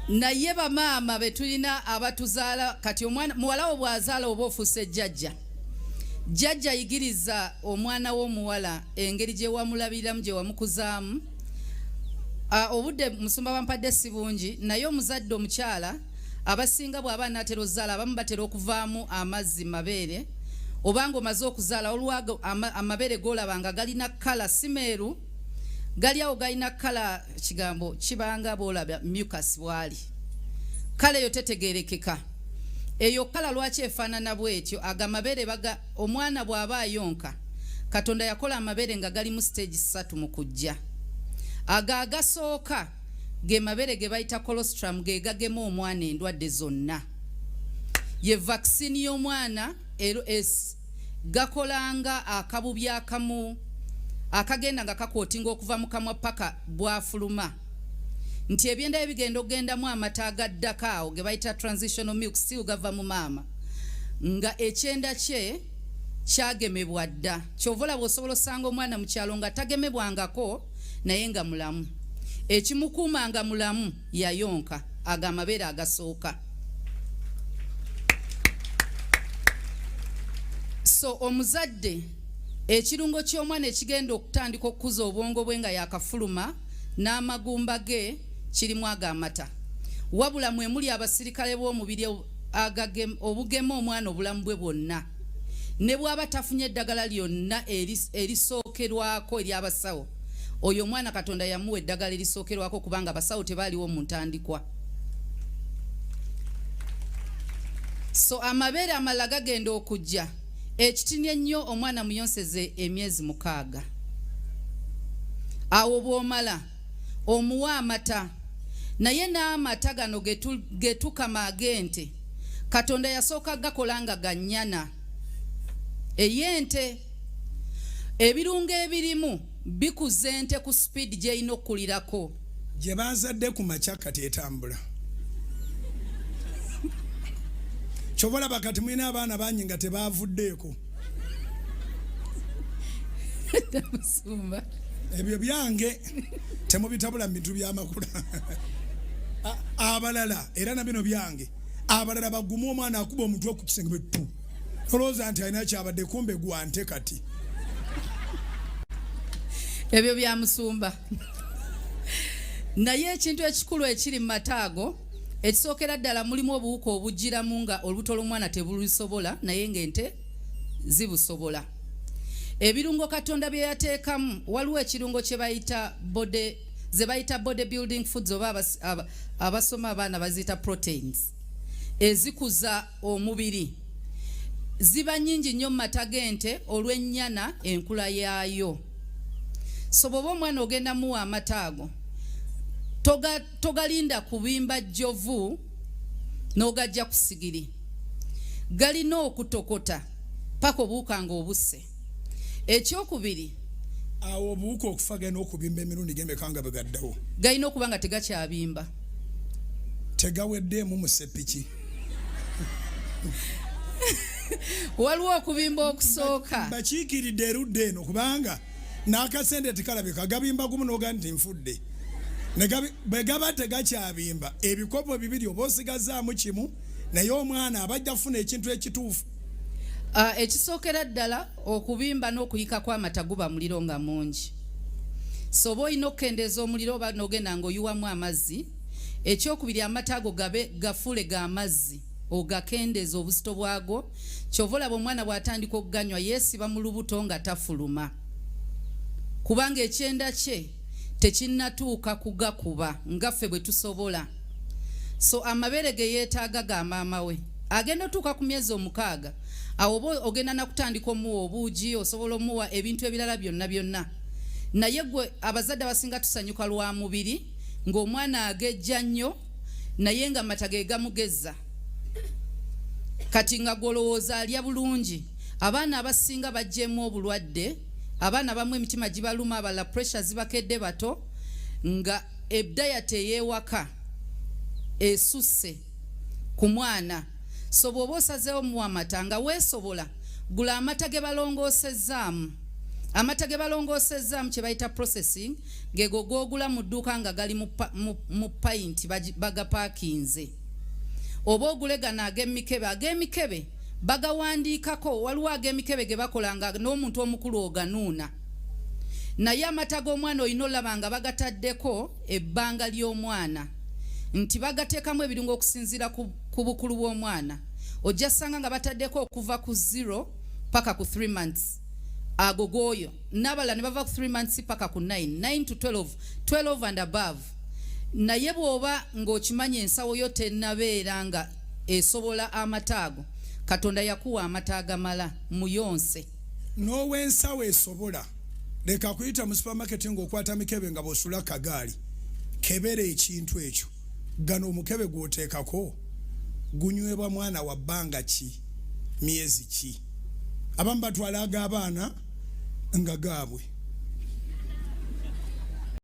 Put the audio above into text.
Naye bamaama betulina abatuzaala kati omwana muwala wo bw'azaala oba ofuuse jjajja. Jjajja yigiriza omwana w'omuwala engeri gye wamulabiriramu gye wamukuzaamu. Obudde musumba bampadde si bungi, naye omuzadde omukyala abasinga bw'aba anaatera ozaala abamu batera okuvaamu amazzi mu mabeere, oba ng'omaze okuzaala olwago amabeere g'olaba nga galina kkala si meeru, gali awo galina kkala kigambo kibanga bw'olaba mucus bw'ali, kkala eyo tetegeerekeka. Eyo kkala lwaki efaanana bw'etyo? Ago amabeere baga, omwana bw'aba ayonka, Katonda yakola amabeere nga galimu siteegi ssatu mu kujja. Ago agasooka ge mabeere ge bayita colostrum, ge gagema omwana endwadde zonna. Ye vaccine y'omwana ero es, gakola nga akabubi akamu akagenda nga kakootinga okuva mu kamwa paka bw'afuluma. Nti ebyenda bye bigenda okugendamu amata agaddako awo ge bayita transitional milk still gava mu maama nga ekyenda kye kyagemebwa dda. Ky'ova olaba osobola osanga omwana mu kyalo nga tagemebwangako naye nga mulamu. Ekimukuuma nga mulamu yayonka ago amabeere agasooka. So omuzadde ekirungo ky'omwana ekigenda okutandika okukuza obwongo bwe nga yakafuluma n'amagumba ge kirimu ago amata. Wabula mwe muli abasirikale b'omubiri obugema omwana obulamu bwe bwonna. Ne bw'aba tafunye eddagala lyonna erisookerwako ery'abasawo, oyo omwana Katonda yamuwa eddagala erisookerwako kubanga abasawo tebaaliwo mu ntandikwa. So amabeere amalala gagenda okujja. Ekitini ennyo omwana muyonseze emyezi 6. Awo bw'omala omuwa amata, naye n'amata gano ge tukama ag'ente, Katonda yasooka gakola nga ga nnyana ey'ente. Ebirungo ebirimu bikuza ente ku sipiidi gy'erina okukulirako. Gye bazadde ku makya kati etambula. Ky'ova olaba kati mulina abaana bangi nga tebaavuddeeko. Musumba. Ebyo byange temubitabula mu bintu by'amakula. Abalala era na bino byange. Abalala bagumu omwana akuba omutwe ku kisenge bwe ppu. Olowooza nti alina kyabadde kumbe gwa nte kati. Ebyo bya musumba. Naye ekintu ekikulu ekiri mu mata ago, ekisookera ddala mulimu obuwuka obujjiramu nga olubuto lw'omwana tebulusobola naye ng'ente zibusobola. Ebirungo Katonda bye yateekamu, waliwo ekirungo kye bayita body, ze bayita body building foods oba abasoma abaana baziyita proteins ezikuza omubiri. Ziba nnyingi nnyo mu mata g'ente olw'ennyana enkula yaayo. So bw'oba omwana ogenda muwa amata ago, togalinda kubimba jjovu n'ogajja ku sigiri. Galina okutokota paka obuwuka ng'obusse. Ekyokubiri, awo obuwuka okufa galina okubimba emirundi gemeka nga bwe gaddawo? Galina okuba nga tegakyabimba. Tegaweddeemu mu ssepiki. Waliwo okubimba okusooka. Bakiikiridde erudda eno kubanga n'akasente tekalabika, gabimba gumu n'oga nti nfudde. Bwe gaba tegakyabimba, ebikopo bibiri oba osigazaamu kimu, naye omwana aba ajja kufuna ekintu ekituufu. Ekisookera ddala okubimba n'okuyika kw'amata guba muliro nga mungi. So oba olina okukendeeza omuliro oba n'ogenda ng'oyiwamu amazzi. Ekyokubiri, amata ago gabe gafuule ga mazzi ogakendeeze obuzito bwago. Ky'ova olaba omwana bw'atandika okuganywa yeesiba mu lubuto nga tafuluma kubanga ekyenda kye tekinnatuuka kugakuba nga ffe bwe tusobola. So amabeere ge yeetaaga ga maama we. Agenda otuuka ku myezi 6, awo oba ogenda na kutandika omuwa obuugi, osobola omuwa ebintu ebirala byonna byonna. Naye gwe abazadde abasinga tusanyuka lwa mubiri ng'omwana agejja nnyo naye nga amata ge gamugezza. Kati nga gw'olowooza alya bulungi. Abaana abasinga baggyeemu obulwadde, abaana abamu emitima gibaluma, abalala pressure zibakedde bato nga diet ey'ewaka esusse ku mwana. So bw'oba osazeewo muwa amata nga weesobola, gula amata ge balongoosezzaamu. Amata ge balongoosezzaamu kye bayita processing gego g'ogula mu dduuka nga gali mu payinti bagapaakinze, oba ogule gano ag'emikebe. Ag'emikebe bagawandiikako, waliwo ag'emikebe ge bakola nga n'omuntu omukulu oganuuna. Naye amata g'omwana olina olaba nga bagataddeko ebbanga ly'omwana, nti bagateekamu ebirungo okusinziira ku bukulu bw'omwana. Ojja sanga nga bataddeko okuva ku 0 paka ku 3 months ago g'oyo, n'abalala ne bava ku 3 months paka ku 9, 9 to 12, 12 and above. Naye bw'oba ng'okimanyi ensawo yo tennabeera nga esobola amata ago, Katonda yakuwa amata agamala muyonse. N'ow'ensawo esobola, leka kuyita mu supermarket ng'okwata mikebe nga bw'osula kagaali. Kebera ekintu ekyo. Gano omukebe gw'oteekako gunywebwa mwana wa bbanga ki, myezi ki? Abamu batwala ag'abaana nga gaabwe.